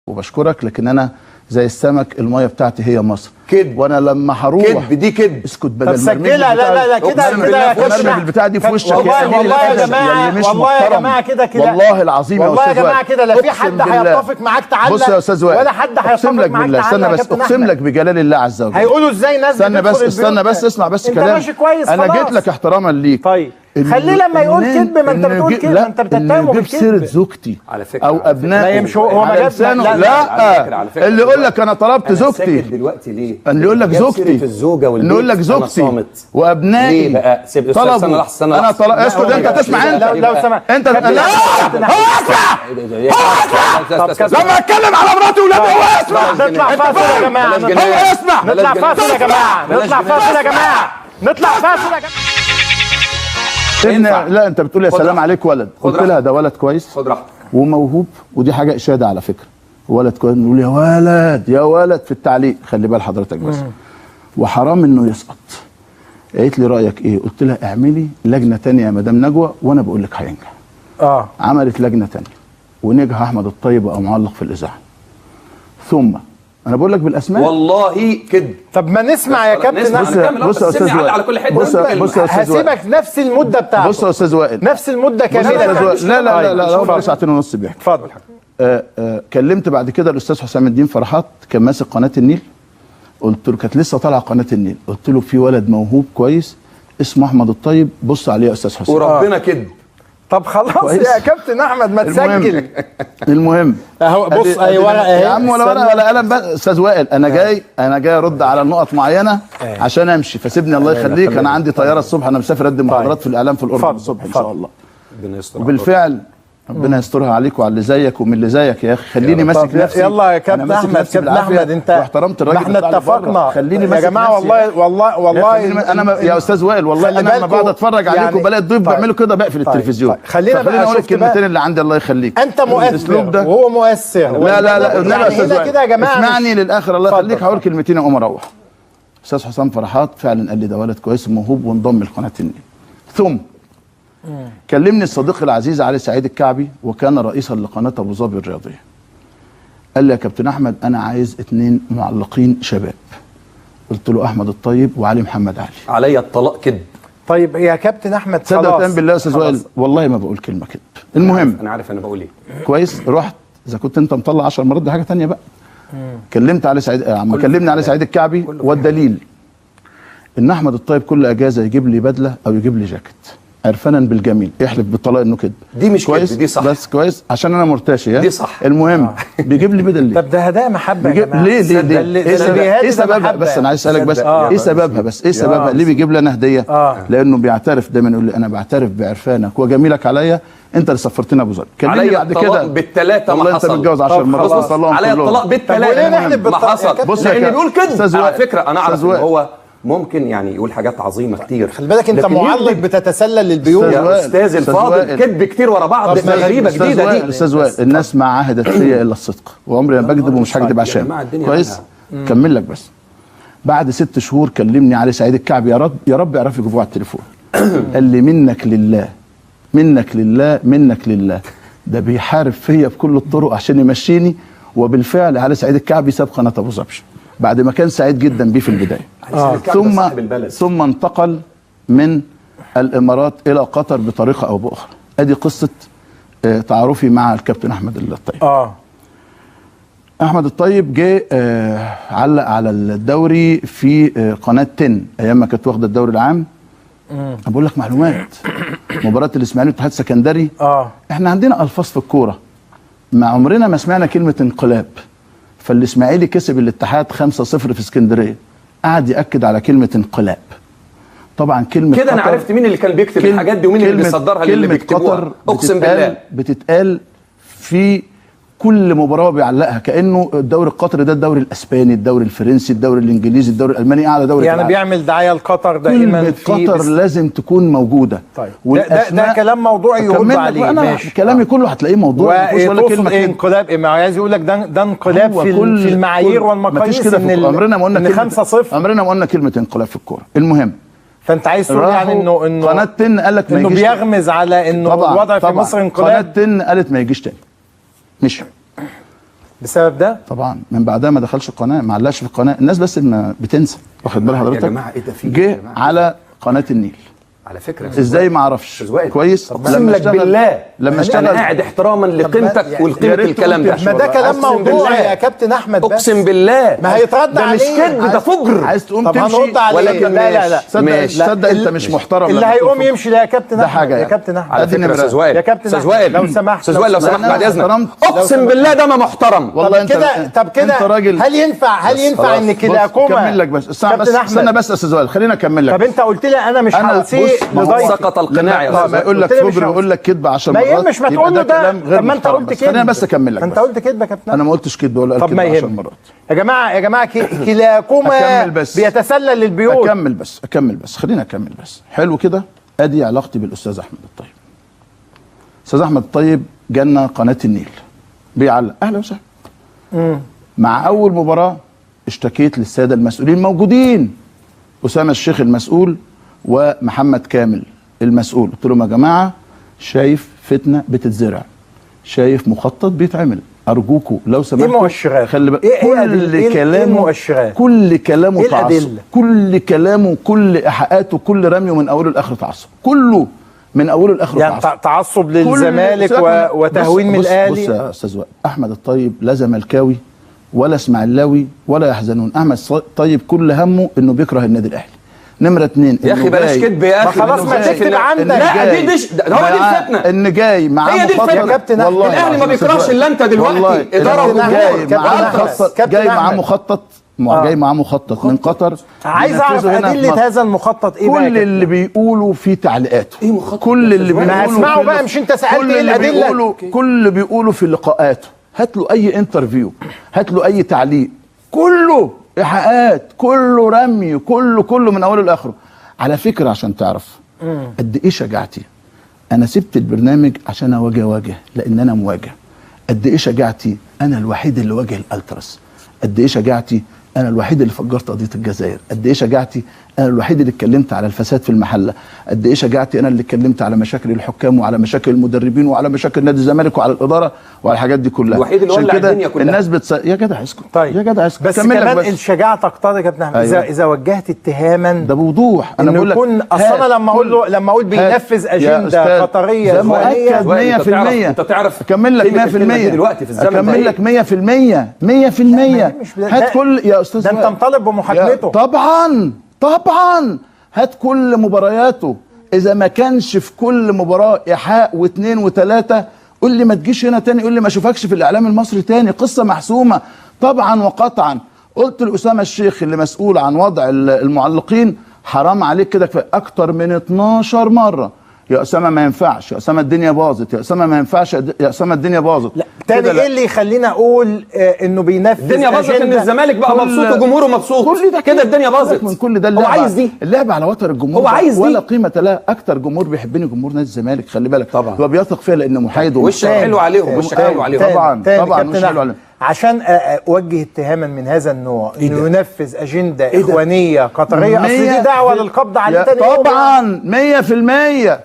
وبشكرك، لكن انا زي السمك المية بتاعتي هي مصر. كذب. وانا لما هروح كذب، دي كذب. اسكت بدل طب سجلها. لا لا لا، كده كده يا كابتن البتاع دي في وشك. والله يا جماعة، والله يا جماعة كده كده، والله العظيم يا والله يا جماعة كده لا في حد هيتفق معاك تعلق. بص يا استاذ وائل، ولا حد هيتفق اقسم لك معاك بالله. استنى بس، اقسم لك بجلال الله عز وجل. هيقولوا ازاي ناس استنى بس، استنى بس، اسمع بس كلامي. انت ماشي كويس، انا جيت لك احتراما ليك. طيب خليه لما يقول كذب، ما انت بتقول كذب، ما انت بتتهمه بالكذب. سيره زوجتي على فكرة او ابنائي، لا هو ما جابش. لا، اللي يقول لك انا طلبت زوجتي دلوقتي ليه؟ اللي يقول لك زوجتي، اللي يقول لك زوجتي وابنائي طلبوا. انا طلب. اسكت انت، تسمع انت لو سمحت انت. لا هو اسمع، هو اسمع لما اتكلم على مراتي وولادي هو اسمع. نطلع فاصل يا جماعة، هو اسمع. نطلع فاصل يا جماعة، نطلع فاصل يا جماعة، نطلع فاصل يا جماعة. لا انت بتقول يا سلام عليك ولد، قلت لها ده ولد كويس، خد راحتك، وموهوب، ودي حاجة اشاده على فكرة. ولد كويس، نقول يا ولد يا ولد في التعليق، خلي بال حضرتك بس. وحرام انه يسقط. قالت لي رايك ايه؟ قلت لها اعملي لجنة ثانية يا مدام نجوى وانا بقول لك هينجح. عملت لجنة ثانية ونجح احمد الطيب بقى معلق في الاذاعة. ثم انا بقول لك بالاسماء. والله كده. طب ما نسمع يا كابتن. بص يا استاذ وائل، على كل حتة. بص يا استاذ وائل، هسيبك نفس المدة بتاعته. بص يا استاذ وائل، نفس المدة كاملة. لا لا لا لا، هو ساعتين ونص بيحكي. اتفضل. كلمت بعد كده الاستاذ حسام الدين فرحات، كان ماسك قناة النيل. قلت له كانت لسه طالعه قناة النيل، قلت له في ولد موهوب كويس اسمه احمد الطيب، بص عليه يا استاذ حسام. وربنا كده. طب خلاص يا كابتن احمد ما تسجل. المهم اهو بص، اي ورقة اهي يا عم، ولا ورقة ولا قلم. استاذ وائل انا جاي، انا جاي ارد على نقط معينة عشان امشي، فسيبني الله يخليك. انا عندي طيارة الصبح، انا مسافر ادي محاضرات في الاعلام في الاردن الصبح ان شاء الله. ربنا يسترها. وبالفعل ربنا يسترها عليك وعلى اللي زيك ومن اللي زيك يا اخي. خليني ماسك نفسي. يلا يا كابتن احمد، كابتن احمد انت واحترمت الراجل، احنا اتفقنا. خليني يا جماعة، والله والله والله انا يا استاذ وائل، والله انا لما بقعد اتفرج عليكم وبلاقي الضيف بيعملوا كده بقفل التلفزيون. خلينا بقى اقول الكلمتين اللي عندي الله يخليك. انت مؤثر وهو مؤثر. لا لا لا لا يا استاذ وائل، كده يا جماعة اسمعني للاخر الله يخليك. هقول كلمتين اقوم اروح. استاذ حسام فرحات فعلا قال لي ده ولد كويس وموهوب وانضم لقناه النيل. ثم كلمني الصديق العزيز علي سعيد الكعبي، وكان رئيسا لقناه ابو ظبي الرياضية. قال لي يا كابتن احمد انا عايز 2 معلقين شباب. قلت له احمد الطيب وعلي محمد علي. علي الطلاق كذب. طيب يا كابتن احمد خلاص، صدق بالله يا استاذ وائل، والله ما بقول كلمة كذب. المهم انا عارف انا بقول ايه كويس. رحت، اذا كنت انت مطلع 10 مرات دي حاجة ثانية بقى. كلمت علي سعيد، عم كلمني علي سعيد الكعبي، والدليل ان احمد الطيب كل اجازه يجيب لي بدله او يجيب لي جاكيت، عرفانا بالجميل، يحلف بالطلاق انه كده. دي مش كويس، دي صح بس كويس عشان انا مرتشي. دي صح. المهم بيجيب لي بدل ليه؟ طب ده هدايا محبة يا جماعة. ليه ليه ليه؟ ايه سببها؟ بس انا عايز اسالك بس، ايه سببها؟ بس ايه سببها؟ ليه بيجيب لي انا هديه؟ لانه بيعترف دايما، يقول لي انا بعترف بعرفانك وجميلك عليا، انت اللي سفرتنا ابو ظبي. كلمني بعد كده بالثلاثة ما حصل. انت متجوز 10 مرات، عليا الطلاق بالثلاثة ما حصل. لان بيقول كده على فكرة. انا اعرف ان هو ممكن يعني يقول حاجات عظيمة كتير. خلي بالك انت معلق بتتسلل للبيوت يا استاذ الفاضل. كذب كتير ورا بعض، غريبة جديدة دي. استاذ وائل، الناس ما عهدت فيا الا الصدق، وعمري ما بكذب ومش هكذب عشان كويس. كمل لك بس. بعد 6 شهور كلمني علي سعيد الكعبي، يا رب يا رب يعرف يجيبوه على التليفون. قال لي منك لله، منك لله، منك لله، ده بيحارب فيا بكل الطرق عشان يمشيني. وبالفعل علي سعيد الكعبي ساب قناة ابو ظبي بعد ما كان سعيد جدا بيه في البداية. ثم انتقل من الامارات الى قطر بطريقة او باخرى. ادي قصة تعارفي مع الكابتن احمد الطيب. احمد الطيب جه علق على الدوري في قناة 10 ايام ما كانت واخده الدوري العام. بقول لك معلومات. مباراة الاسماعيلي والاتحاد السكندري. احنا عندنا الفاظ في الكورة ما عمرنا ما سمعنا كلمة انقلاب. فالاسماعيلي كسب الاتحاد 5-0 في اسكندرية، قعد ياكد على كلمة انقلاب. طبعا كلمة كده انا عرفت مين اللي كان بيكتب الحاجات دي ومين اللي بيصدرها للي بيكتبوها. اقسم بالله بتتقال في كل مباراة بيعلقها، كانه الدوري القطري ده الدوري الاسباني، الدوري الفرنسي، الدوري الانجليزي، الدوري الالماني، اعلى دوري يعني بيعمل دعاية لقطر دائما. في قطر لازم تكون موجودة. طيب ده كلام موضوعي يرد عليه. ماشي، كلامي كله هتلاقيه موضوعي، ولا كلمة إيه انقلاب؟ ما عايز يقول لك ده انقلاب في المعايير والمقاييس. ان عمرنا ما قلنا 5-0، عمرنا ما قلنا كلمة انقلاب في الكورة. المهم فانت عايز تقول يعني انه قناة 10 قال لك ما يجيش، انه بيغمز على انه الوضع في مصر انقلاب. قناة 10 قالت ما يجيش تاني، مشي. بسبب ده؟ طبعا من بعدها ما دخلش القناة، ما علقش في القناة، الناس بس ما بتنسى، واخد بال حضرتك؟ يا جماعة ايه ده، في جه على قناة النيل على فكرة ازاي ما اعرفش. كويس، اقسم لك بالله لما اشتغل انا قاعد احتراما لقيمتك ولقيمه الكلام ده. ما ده كلام موضوعي يا كابتن احمد، بس اقسم بالله ما هيترد عليه، ده مش كذب، ده فجر. عايز تقوم تمشي، ولكن لا لا لا، صدق انت مش محترم. اللي هيقوم يمشي ده يا كابتن احمد، يا كابتن احمد على فكرة. استاذ وائل، يا كابتن وائل لو سمحت، استاذ وائل لو سمحت بعد اذنك، اقسم بالله ده ما محترم والله. انت كده، طب كده هل ينفع، هل ينفع ان كلاكما؟ كمل لك بس، استنى بس يا استاذ وائل، خلينا اكمل لك. طب انت قلت لي انا مش هوصيه سقط القناع يا استاذ. ما يقول لك فجر ويقول لك كذب 10 مرات، ما يهمش، ما تقول له ده. طب ما انت قلت كذب، خلينا بس اكمل لك. انت قلت كذب يا كابتن. انا ما قلتش كذب ولا قلت كذب 10 مرات. يا جماعة، يا جماعة، كلاكما بيتسلل للبيوت. اكمل بس، اكمل بس، خلينا اكمل بس. حلو كده، ادي علاقتي بالاستاذ احمد الطيب. استاذ احمد الطيب جالنا قناة النيل بيعلق، اهلا وسهلا. مع اول مباراة اشتكيت للسادة المسؤولين موجودين، اسامة الشيخ المسؤول ومحمد كامل المسؤول، قلت لهم يا جماعة شايف فتنة بتتزرع، شايف مخطط بيتعمل، ارجوكوا لو سمحتوا. ايه مؤشرات؟ خلي بالك، إيه كل كلامه، كل كلامه إيه تعصب، كل كلامه، كل ايحاءاته، كل رمية من اوله لاخره تعصب، كله من اوله لاخره يعني تعصب، تعصب للزمالك وتهوين من الاهلي. بص يا استاذ وائل، احمد الطيب لا زملكاوي ولا اسماعيلاوي ولا يحزنون. احمد الطيب كل همه انه بيكره النادي الاهلي. نمرة 2، يا اخي بلاش كذب يا اخي، خلاص ما تكتب عندك. لا دي دي هو دي الفتنة، ان جاي معاه هي دي الفتنة يا كابتن. الاهلي ما بيكرهش الا انت دلوقتي، ادارة وجمهور. جاي معاه مخطط، جاي معاه مخطط من قطر. عايز اعرف ادلة هذا المخطط ايه بقى؟ كل اللي بيقولوا في تعليقاته، ايه مخطط؟ كل اللي بيقولوا، ما هسمعه بقى، مش انت سالت ايه الادلة؟ كل اللي بيقولوا في لقاءاته، هات له اي interview، هات له اي تعليق، كله ايحاءات، كله رمي، كله من اوله لاخره. على فكرة عشان تعرف قد ايه شجاعتي، انا سبت البرنامج عشان اواجه، لان انا مواجه. قد ايه شجاعتي، انا الوحيد اللي واجه الالتراس. قد ايه شجاعتي، انا الوحيد اللي فجرت قضية الجزائر. قد ايه شجاعتي، انا الوحيد اللي اتكلمت على الفساد في المحلة. قد ايه شجاعتي، انا اللي اتكلمت على مشاكل الحكام وعلى مشاكل المدربين وعلى مشاكل نادي الزمالك وعلى الادارة وعلى الحاجات دي كلها. الوحيد اللي ولع الدنيا كلها. الناس يا جدع اسكت. طيب يا جدع اسكت. بس كمان بس. الشجاعة تقتضي يا كابتن احمد. أيوة. اذا وجهت اتهاما ده بوضوح، انا بقول لك اصل انا لما اقول له، لما اقول بينفذ اجندة قطرية ده مؤكد 100%. انت تعرف اكمل لك 100% دلوقتي في الزمن ده، اكمل لك 100% 100%. هات كل يا استاذ ده انت مطالب بمحاكمته. طبعا طبعا، هات كل مبارياته، اذا ما كانش في كل مباراة ايحاء واثنين وثلاثة، قول لي ما تجيش هنا تاني، قول لي ما اشوفكش في الاعلام المصري تاني. قصة محسومة طبعا وقطعا. قلت لاسامة الشيخ اللي مسؤول عن وضع المعلقين، حرام عليك كده اكتر من 12 مرة، يا اسامة ما ينفعش، يا اسامة الدنيا باظت، يا اسامة ما ينفعش، يا اسامة الدنيا باظت. لا تاني ايه اللي يخلينا اقول انه بينفذ الدنيا باظت؟ ان الزمالك بقى مبسوط وجمهوره مبسوط، كل ده كده الدنيا باظت. من كل ده هو عايز دي اللعب على وتر الجمهور، هو عايز دي ولا قيمة لها. اكتر جمهور بيحبني جمهور نادي الزمالك، خلي بالك طبعا، هو بيثق فيا لانه محايد وشك حلو عليهم، وشك حلو عليهم طبعا طبعا، وشك حلو عليهم. عشان اوجه اتهاما من هذا النوع انه ينفذ اجندة اخوانيه قطرية، اصل دي دعوه للقبض عليه تاني طبعا 100%.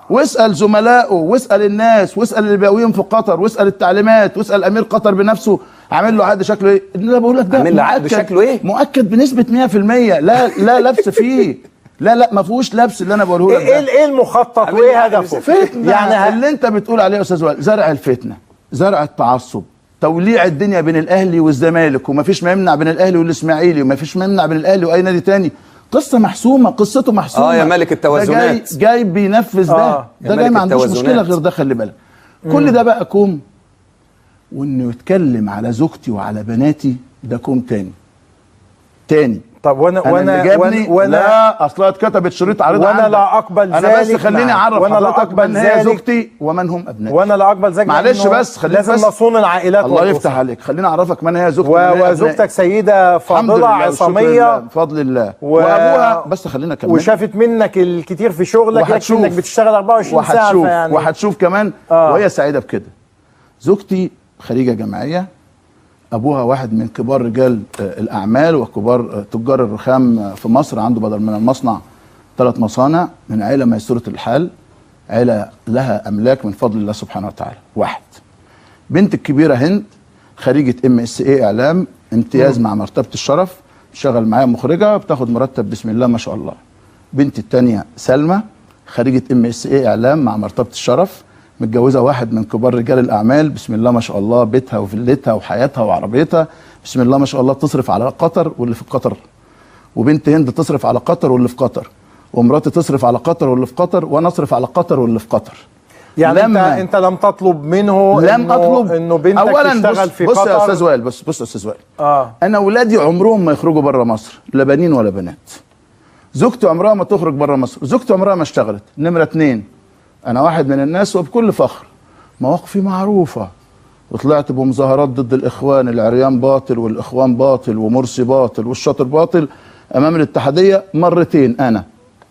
واسال زملائه، واسال الناس، واسال اللي بيقويهم في قطر، واسال التعليمات، واسال امير قطر بنفسه عامل له عقد شكله ايه. انا بقول لك ده عامل له عقد شكله ايه؟ مؤكد بنسبة 100%. لا لا لبس فيه، لا لا ما فيهوش لبس اللي انا بقوله لك. ايه المخطط وايه هدفه؟ فتنة يعني اللي انت بتقول عليه يا استاذ وائل، زرع الفتنة، زرع التعصب، توليع الدنيا بين الاهلي والزمالك، ومفيش ما يمنع بين الاهلي والاسماعيلي، ومفيش ما يمنع بين الاهلي واي نادي تاني. قصة محسومة، قصته محسومة. يا ملك التوازنات، جاي بينفذ ده، ده جاي ما عندوش مشكلة غير ده، خلي بالك. كل ده بقى كوم، وانه يتكلم على زوجتي وعلى بناتي ده كوم تاني تاني. طب وانا وانا وانا لا اصلها اتكتبت شريط عريض، وانا لا اقبل ذلك. انا بس خليني اعرف حضرتك من هي زوجتي ومن هم ابنائي، وانا لا اقبل ذلك. معلش بس خليني، لازم نصون العائلات. الله يفتح عليك، خليني اعرفك من هي زوجتي. وزوجتك سيده فاضلة عصاميه بفضل الله، وابوها بس خلينا كمان، وشافت منك الكتير في شغلك، يكفي انك بتشتغل 24 ساعة يعني. وهتشوف كمان وهي سعيدة بكده. زوجتي خريجة جامعية، ابوها واحد من كبار رجال الاعمال وكبار تجار الرخام في مصر، عنده بدل من المصنع 3 مصانع، من عيله ميسوره الحال، عيله لها املاك من فضل الله سبحانه وتعالى. واحد. بنت الكبيرة هند خريجة MSA اعلام امتياز مع مرتبه الشرف، شغل معايا مخرجه بتاخد مرتب بسم الله ما شاء الله. بنتي الثانية سلمى خريجة MSA اعلام مع مرتبه الشرف، متجوزة واحد من كبار رجال الاعمال بسم الله ما شاء الله، بيتها وفيلتها وحياتها وعربيتها بسم الله ما شاء الله، بتصرف على قطر واللي في قطر. وبنت هند تصرف على قطر واللي في قطر، ومراتي تصرف على قطر واللي في قطر، وانا اصرف على قطر واللي في قطر. يعني انت لم تطلب منه؟ لم اطلب انه بنتك تشتغل في قطر. بص يا استاذ وائل، بص يا استاذ وائل، انا اولادي عمرهم ما يخرجوا بره مصر، لا بنين ولا بنات. زوجتي عمرها ما تخرج بره مصر، زوجتي عمرها ما اشتغلت. نمره 2، انا واحد من الناس وبكل فخر مواقفي معروفة، وطلعت بمظاهرات ضد الاخوان، العريان باطل والاخوان باطل ومرسي باطل والشاطر باطل، امام الاتحادية مرتين. انا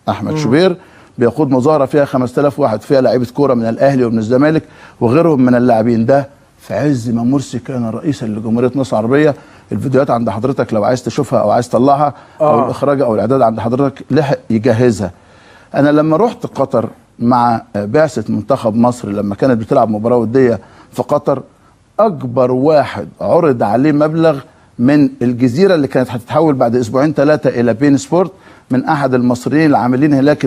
احمد شوبير بيقود مظاهره فيها 5000 واحد، فيها لعيبة كورة من الاهلي ومن الزمالك وغيرهم من اللاعبين. ده في عز ما مرسي كان رئيسا لجمهوريه مصر العربية. الفيديوهات عند حضرتك لو عايز تشوفها او عايز تطلعها، او الاخراج او الاعداد عند حضرتك لحق يجهزها. انا لما رحت قطر مع بعثه منتخب مصر لما كانت بتلعب مباراة وديه في قطر، اكبر واحد عرض عليه مبلغ من الجزيرة اللي كانت هتتحول بعد اسبوعين 3 الى بين سبورت، من احد المصريين العاملين هناك